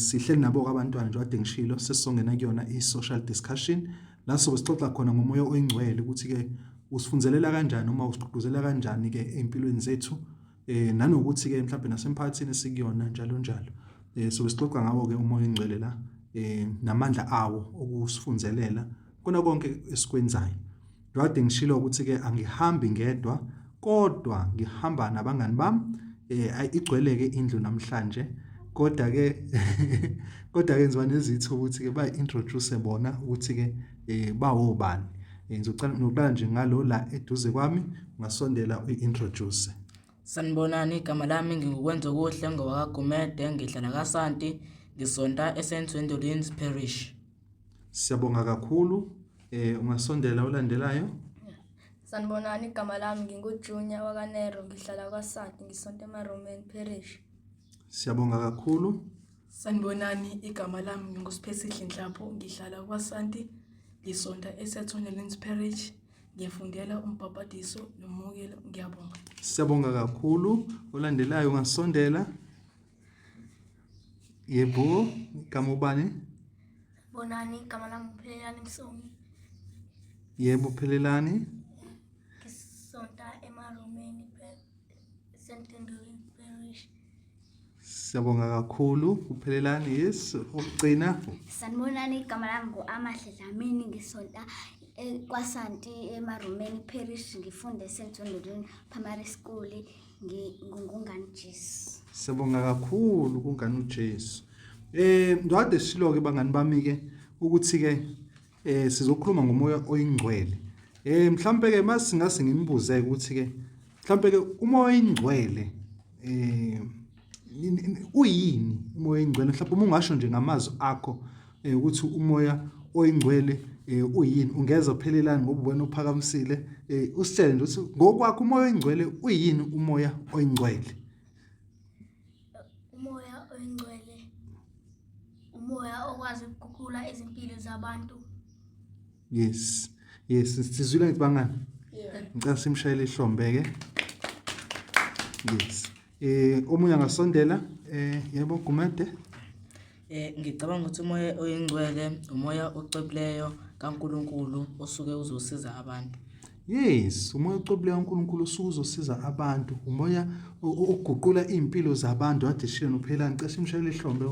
Sihleli nabo abantwana nje kade ngishilo sesizongena kuyona i-social discussion la sobe sixoxa khona ngomoya oyingcwele ukuthi ke usifunzelela kanjani uma usigqugquzela kanjani ke empilweni zethu nanokuthi ke mhlawumbe nasemphakathini esikuyona njalo njalo. Sobe sixoxa ngawo ke umoya oyingcwele la namandla awo okusifunzelela kona konke esikwenzayo. Kade ngishilo ukuthi ke angihambi ngedwa kodwa ngihamba nabangani bami igcwele ke indlu namhlanje kodwa ke kodwa ke ngizoba nezitho ukuthi ke ba introduce bona ukuthi ke bawobani. Ngizocela nokuqala nje ngalo la eduze kwami ungasondela uyi-introduce. Sanibonani, igama lami nginguKwenzokuhle ngowakaGumede, ngihlala kaSanti, ngisonta eSt Wendolin's Parish. Siyabonga kakhulu. Ungasondela olandelayo. Sanibonani, igama lami nginguJunior wakaNero, ngihlala kwaSanti, ngisonta emaRoman Parish. Siyabonga kakhulu. Sanibonani, igama lami nginguSiphesihle Nhlapho, ngihlala kwaSanti, ngisonta eSt Wendolin's Parish, ngifundela umbhabhadiso nomukelo. Ngiyabonga. Siyabonga kakhulu. Olandelayo ungasondela. Yebo, igama ubani? Bonani, igama lami uPhelelani Msomi. Yebo, Phelelani. Ngisonta emaRomeni St. Andrew Parish. Siyabonga kakhulu uPhelelani. Yes, okugcina. Sanibonani, igama lami ngu-Amahle Dlamini, ngisonta kwaSanti emaRomeni Parish, ngifunda eSt. Andrew Primary School, ngingungani Jesu. Siyabonga kakhulu kungani uJesu. Ndwade sishilo ke bangani bami ke ukuthi ke sizokhuluma ngomoya oyingcwele. Mhlambe ke masingase nginibuze ukuthi ke mhlambe ke umoya oyingcwele uyini umoya oyingcwele, mhlawumbe uma ungasho nje ngamazwi akho ukuthi umoya oyingcwele uyini, ungeza uphelelani ngoba wena uphakamisile, usitshele nje ukuthi ngokwakho umoya oyingcwele uyini umoya oyingcwele. Umoya oyingcwele umoya okwazi ukuguqula izimpilo zabantu. Yes. Yes, sizwile ngithi bangani? Ngicela simshayele ihlombe ke. Yes. Omunye angasondela yebo Gumede. Ngicabanga ukuthi umoya oyingcwele umoya ocwebileyo kaNkulunkulu osuke uzosiza abantu. Yes, umoya ocwebileyo kaNkulunkulu osuke uzosiza abantu, umoya oguqula impilo zabantu ade shilo nophelani, ngicela simshayele ihlombe.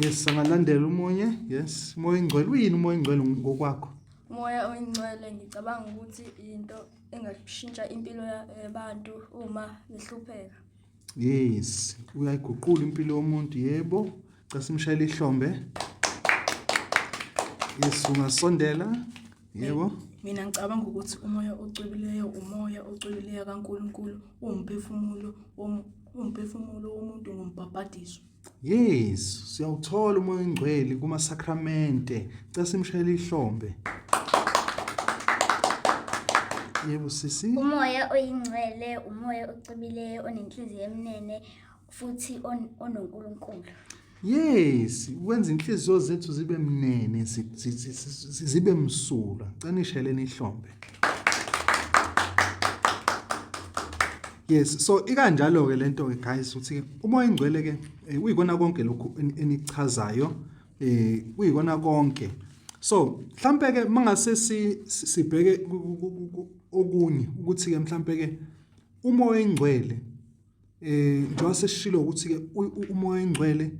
Yes, angalandela umunye. Yes, umoya oyingcwele uyini umoya oyingcwele ngokwakho? Umoya oyingcwele ngicabanga ukuthi into engashintsha impilo yabantu uma behlupheka. Yes, uyayiguqula impilo yomuntu, yebo. Cha simshayele ihlombe. Yes, ungasondela. Yebo. Mina ngicabanga ukuthi umoya ocwebileyo umoya ocwebileyo kaNkulunkulu uwumphefumulo uwumphefumulo womuntu ngombhabhadiso. Yes, siyawuthola umoya oyingcwele kumasakramente. Cela simshayele ihlombe. Yebo sisi. Umoya oyingcwele, umoya ocebileyo, onenhliziyo emnene futhi onoNkulunkulu. Yes, wenza inhliziyo zethu zibe mnene, zibe msulwa. Cela nishayeleni ihlombe. Yes, so ikanjalo ke lento ke guys ukuthi ke umoya oyingcwele ke uyikona konke lokhu enichazayo, uyikona konke. So mhlambe ke mangase sibheke okunye ukuthi ke mhlambe ke umoya oyingcwele njengoba sesishilo ukuthi ke umoya oyingcwele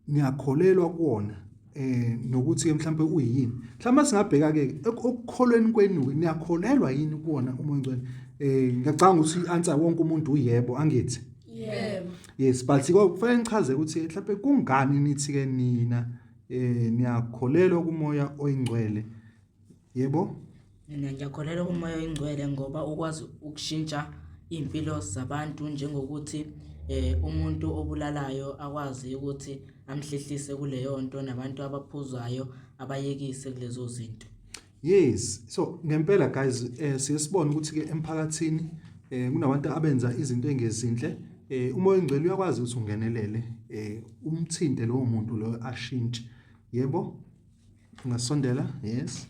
niyakholelwa kuwona nokuthi ke mhlambe uyini. Mhlawumbe singabheka ke okukholweni kwenu niyakholelwa yini kuwona umoya oyingcwele? Ngiyacabanga ukuthi i-answer wonke umuntu uyebo, angithi? Yebo. Yes, but kufanele nichaze ukuthi mhlambe kungani nithi ke nina niyakholelwa kumoya oyingcwele. Yebo. Mina ngiyakholelwa kumoya oyingcwele ngoba ukwazi ukushintsha iy'mpilo zabantu, njengokuthi umuntu obulalayo akwazi ukuthi amhlehlise kuleyo nto, nabantu abaphuzayo abayekise kulezo zinto. Yes, so ngempela guys siye sibone ukuthi ke emphakathini kunabantu abenza izinto engezinhle. Umoya oyingcwele uyakwazi ukuthi ungenelele, umthinte lowo muntu loyo ashintshe. Yebo. Ungasondela? Yes.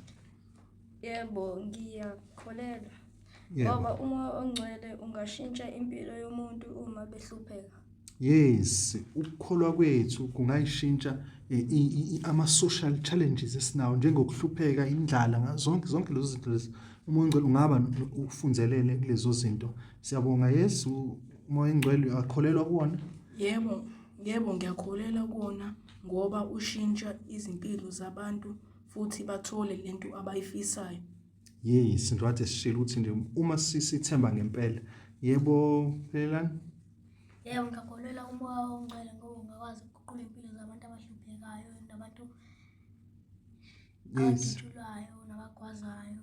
Yebo, ngiyakholelwa. Ngoba umoya ongcwele ungashintsha impilo yomuntu uma behlupheka. Yes, ukukholwa kwethu kungayishintsha eh, ama-social challenges esinawo njengokuhlupheka, indlala, zonke zonke lezo zinto lezi. Umoya ongcwele ungaba ufunzelele kulezo zinto. Siyabonga yes, umoya ongcwele uyakholelwa kuwona? Yebo, yebo ngiyakholelwa kuwona ngoba ushintsha izimpilo zabantu futhi bathole lento abayifisayo. Yes, njengoba kade sishilo ukuthi nje uma sithemba ngempela. Yebo, phelelani. Yebo, ngiyakholelwa kumoya ongcwele ngoba ungakwazi ukuguqula impilo zabantu abahluphekayo nabantu abadutshulwayo nabagwazayo.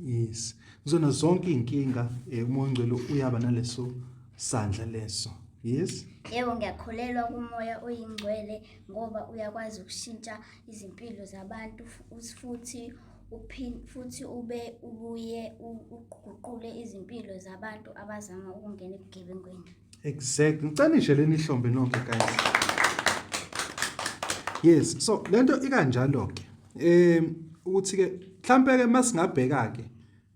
Yes. Kuzona zonke iy'nkinga um umoya ongcwele uyaba naleso sandla leso. Yes. Yebo, ngiyakholelwa kumoya oyingcwele ngoba uyakwazi ukushintsha izimpilo zabantu futhi futhi ube ubuye uguqule izimpilo zabantu abazama ukungena ebugebengwini. Exactly. Ngicela nisheleni ihlombe nonke guys. Yes, so lento ikanjalo ke. Eh ukuthi ke mhlambe ke masingabheka ke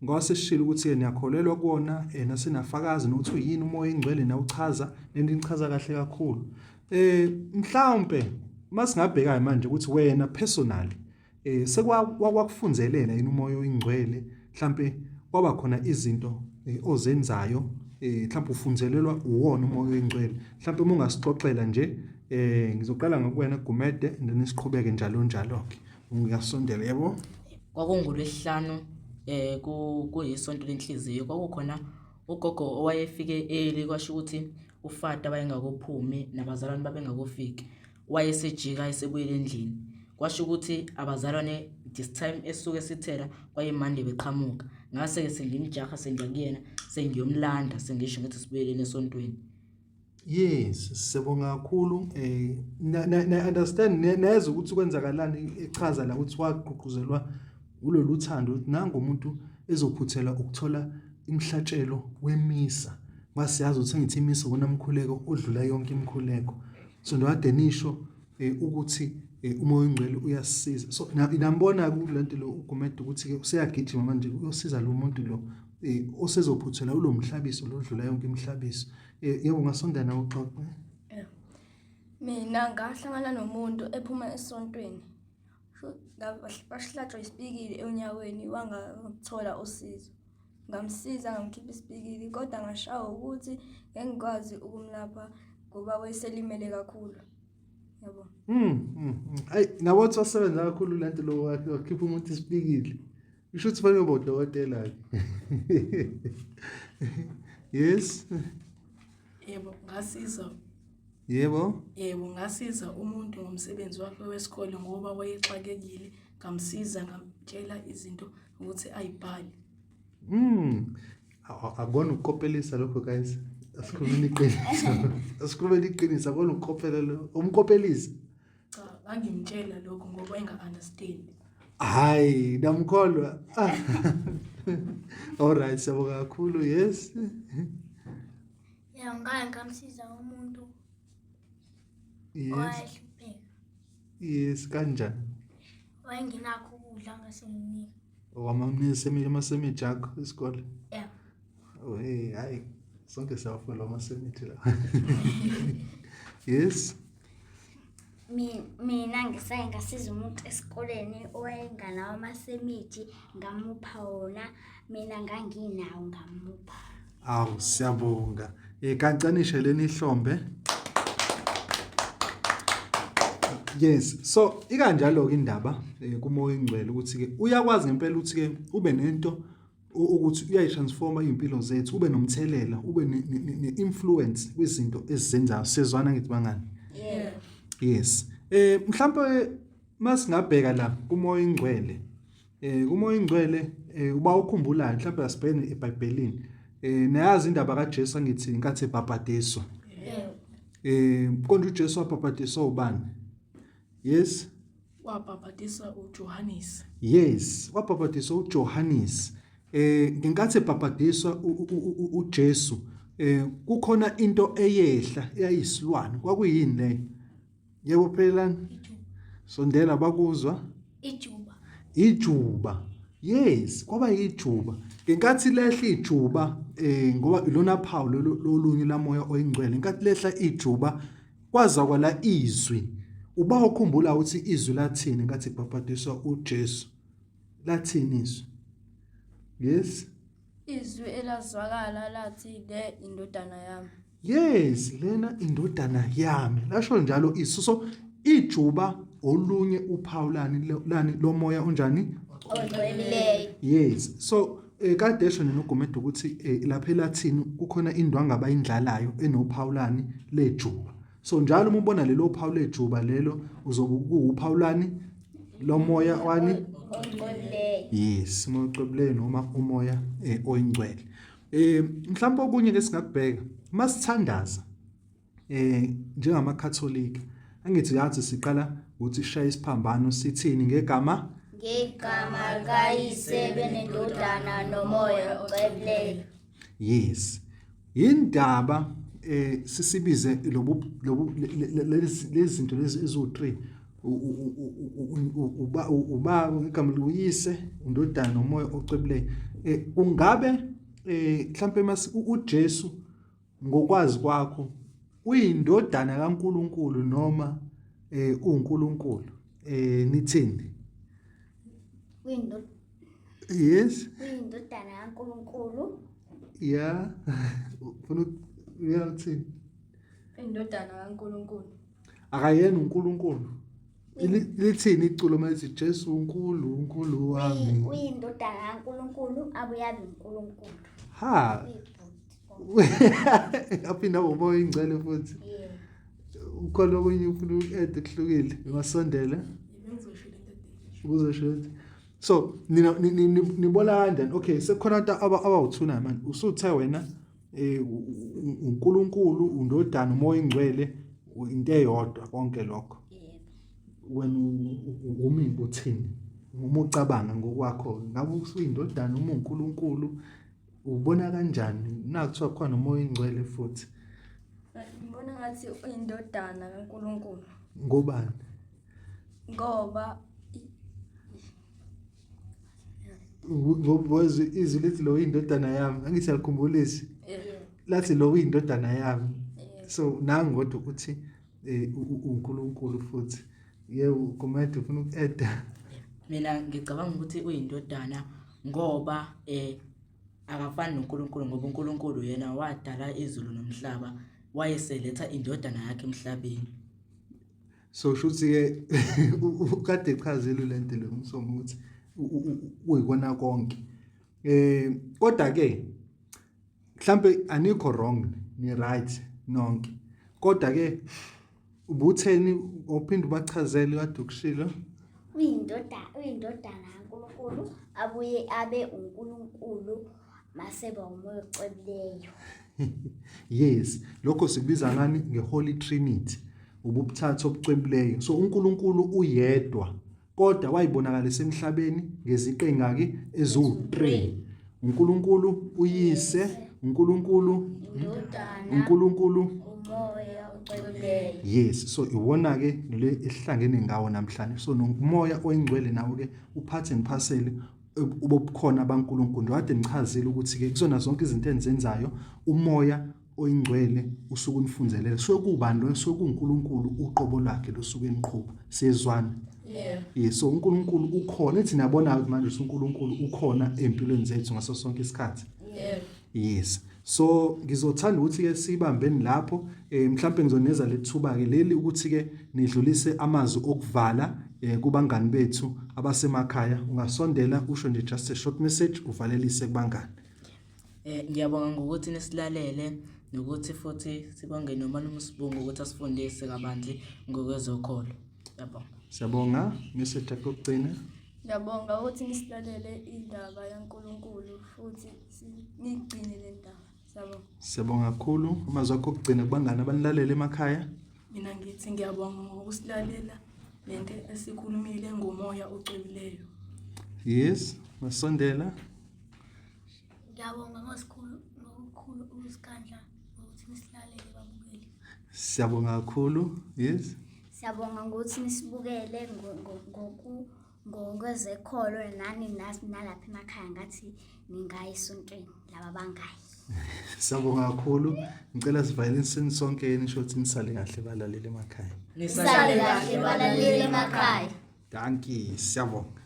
ngoba sesishilo ukuthi ke niyakholelwa kuwona eh nasinafakazi nokuthi uyini umoya ingcwele nawuchaza lento nichaza kahle kakhulu. Eh mhlawumbe masingabheka manje ukuthi wena personally eh sekwakufunzelela yini umoya oyingcwele mhlambe kwaba khona izinto eh, ozenzayo eh mhlambe ufunzelelwa uwona umoya oyingcwele mhlambe uma ungasixoxela nje eh ngizoqala ngokuwena Gumede then siqhubeke njalo njalo ke ngiyasondela yebo. Kwakungolwesihlanu eh kuyisonto lenhliziyo kwakukhona ugogo owayefike early kwasho ukuthi ufata wayengakophumi nabazalwane babengakofiki wayesejika esebuyela endlini kwasho ukuthi abazalwane this time esuke sithela kwayimande beqhamuka ngase-ke sengimjaha sengiya kuyena sengiyomlanda sengisho ngithi sibuyeleni esontweni. Yes, siyabonga kakhulu eh na, na, na understand neza ukuthi kwenzakalani echaza la ukuthi wagqugquzelwa ulolu thando ukuthi nangu umuntu ezophuthela ukuthola imhlatshelo wemisa masiyazi ukuthi ngithi imisa wona mkhuleko odlula yonke imikhuleko so ndokade nisho eh, ukuthi eh, umoya ongcwele uyasisiza so nambona kulento lo uGumede ukuthi ke useyagijima manje uyosiza lo muntu lo eh, osezophuthela ulo mhlabiso lodlula yonke imihlabiso yebo ungasondela nawe uxoxe. Mina ngahlangana nomuntu ephuma esontweni. Bashlatshwa isipikili onyaweni wangathola usizo. Ngamsiza ngamkhipha isipikili kodwa ngashawa ukuthi ngeke ngikwazi ukumlapha ngoba wayeselimele kakhulu. Yabo. Ayi nabo wasebenza kakhulu lento lo wakhipha umuntu isipikili. Usho ukuthi fanele ube udokotela ke. Yes. Yebo, ngasiza. Yebo. Yebo, ngasiza umuntu ngomsebenzi wakhe wesikole ngoba wayexakekile, ngamsiza ngamtshela izinto ukuthi ayibhale. Akubona ukukopelisa lokho guys. Asikhulumeni iqiniso. Asikhulumeni iqiniso, akubona ukukopela lo. Umkopelisa. Cha, ngangimtshela lokho ngoba enga-understand. Hayi, namkholwa. All right, siyabonga kakhulu. Yes. Ya ngake ngamsiza umuntu Yes. owayehlupheka. Yes, kanjani? Wayengenakho ukudla ngase ngimnika. Wamamnisa amasemeji akho isikole. Yeah. Oh hey, hayi sonke siyawafuna amasemeji la. Yes. Mina ngisake ngasiza umuntu esikoleni owayenganawo amasemithi ngamupha wona mina nganginawo ngamupha. Awu siyabonga. Eh kancane leni ihlombe. Yes, so ikanjalo ke indaba eh, kumoya ingcwele ukuthi ke uyakwazi ngempela ukuthi ke ube nento ukuthi uyayitransforma izimpilo zethu ube nomthelela ube ne-influence kwizinto esizenzayo sezwana ngithi bangani yeah yes eh mhlawumbe masingabheka la kumoya ingcwele eh kumoya ingcwele eh uba ukhumbulayo mhlawumbe asibheke eBhayibhelini eh nayazi indaba kaJesu angithi inkathi ebhabhadiswa eh konje uJesu wabhabhadiswa ubani yes Wabhabhadiswa uJohannes. Yes, wabhabhadiswa uJohannes. Eh ngenkathi ebhabhadiswa uJesu eh kukhona into eyehla eyayisilwane. Kwakuyini leyo? Yebo phelelani. Sondela bakuzwa. Ijuba. Ijuba. Yes, kwaba yijuba. Ngenkathi lehla ijuba ngoba ilona phawu lolunye lamoya oyingcwele. Ngenkathi lehla ijuba kwaza kwala izwi. Uba ukhumbula ukuthi izwi lathini ngenkathi kubhabhadiswa uJesu. Lathini izwi? Yes. Izwi elazwakala lathi le indodana yami. Yes, lena indodana yami. Lasho njalo isu. So ijuba olunye uphawu lani lani lomoya onjani? Ogcweleyo. Yes. So kade esho nenoGumede ukuthi lapha eLathini kukhona indwangu abayindlalayo enophawu lani lejuba. So njalo uma ubona lelo phawu lejuba lelo uzobe kuwuphawu lani lomoya wani? Ogcweleyo. Yes, umoya ocwebileyo noma umoya oyingcwele. Mhlawumbe okunye ke singakubheka masithandaza njengamaKatholika angithi yathi siqala ukuthi sishaye isiphambano sithini ngegama Ngegama likaYise benendodana nomoya ocwebileyo. Yes. Yindaba sisibize lobu lobu lezi zinto lezi eziwu3 uba ubaba igama luyise undodana nomoya ocwebileyo. Ungabe mhlambe mas uJesu ngokwazi kwakho uyindodana kaNkuluNkulu noma uNkulunkulu nithini? Yes. Uyindodana kaNkuluNkulu. Yeah. Ufuna uyathini? Indodana kaNkuluNkulu. Akayena uNkulunkulu. Lithini iculo malithi Jesu uNkulu uNkulu wami. Uyindodana kaNkuluNkulu abuye abe uNkulunkulu. Ha. Aphinda umoya ingcwele futhi. Yebo. Ukhona okunye ufuna uku-add kuhlukile ungasondela Bengizosho lento ede. uzosho ukuthi so nina nibona kanjani? Okay, sekukhona abantu abawuthuna manje usuthe wena uNkulunkulu undodana umoya ingcwele into eyodwa konke lokho. Yebo. Wena umi uthini uma ucabanga ngokwakho ngabe usuyindodana uma uNkulunkulu ubona kanjani nakuthiwa khona umoya ingcwele futhi? Ngibona ngathi uyindodana kaNkuluNkulu. Ngobani? Ngoba ngoba izwi lithi lo uyindodana yami, angithi alikhumbula izwi lathi lo uyindodana yami. So nangu kodwa ukuthi uNkulunkulu futhi. Yebo, Gumede ufuna uku-add? Mina ngicabanga ukuthi uyindodana ngoba akafani noNkulunkulu ngoba uNkulunkulu yena wadala izulu nomhlaba wayeseletha indodana yakhe emhlabeni. So shuthi ke ukade echazile lento le umsomo ukuthi uyikona konke. Kodwa ke mhlambe anikho wrong ni right nonke. Kodwa ke ubutheni ophinde ubachazele kade ukushilo? Uyindodana kaNkulunkulu abuye abe uNkulunkulu maseba umoya ocwebileyo. Yes, lokho sikubiza ngani ngeHoly Trinity, ububuthathu obucwebileyo. So uNkulunkulu uyedwa kodwa wayibonakalisa emhlabeni ngeziqe engaki eziwu3. uNkulunkulu uyise, uNkulunkulu indodana, uNkulunkulu umoya ocwebileyo. Yes, so iwona ke le esihlangene ngawo namhlanje. So nomoya oyingcwele nawo ke uphathe and parcel ubukhona baNkulunkulu. Kade ngichazile ukuthi ke kuzona zonke izinto enizenzayo umoya oyingcwele usuke unifunzelela. Suke kubani lo? Suke kuNkulunkulu uqobo lwakhe losuke eniqhuba. Siyezwana? Yeah. Yes, so uNkulunkulu ukhona. Ethi niyabona manje ukuthi uNkulunkulu ukhona empilweni zethu ngaso sonke isikhathi. Yeah. Yes. So ngizothanda ukuthi ke sibambeni lapho mhlawumbe ngizoneza lethuba ke leli ukuthi ke nidlulise amazwi okuvala kubangani bethu abasemakhaya. Ungasondela usho nje just a short message uvalelise kubangani. Ngiyabonga ngokuthi nisilalele nokuthi futhi sibonge nomalume uSibungu ukuthi asifundise kabanzi ngokwezokholo. Ngiyabonga. Siyabonga. Message yakho yokugcina. Ngiyabonga ukuthi nisilalele indaba yaNkulunkulu futhi nigcine le ndaba. Siyabonga. Siyabonga kakhulu. Amazwi akho okugcina kubangani abanilalele emakhaya. Mina ngithi ngiyabonga ngokusilalela lento esikhulumile ngomoya ocwebileyo. Yes, masondela. Ngiyabonga ngokukhulu ukuzikhandla ngokuthi nisilalele babukeli. Siyabonga kakhulu. Yes. Siyabonga ngokuthi nisibukele ngokwezekholo nani nalapha emakhaya ngathi ningaya esontweni laba bangayi. Siyabonga kakhulu. Ngicela sivaleliseni sonke nisho ukuthi nisale kahle balaleli emakhaya. Nisale kahle balaleli emakhaya. Dankie, siyabonga.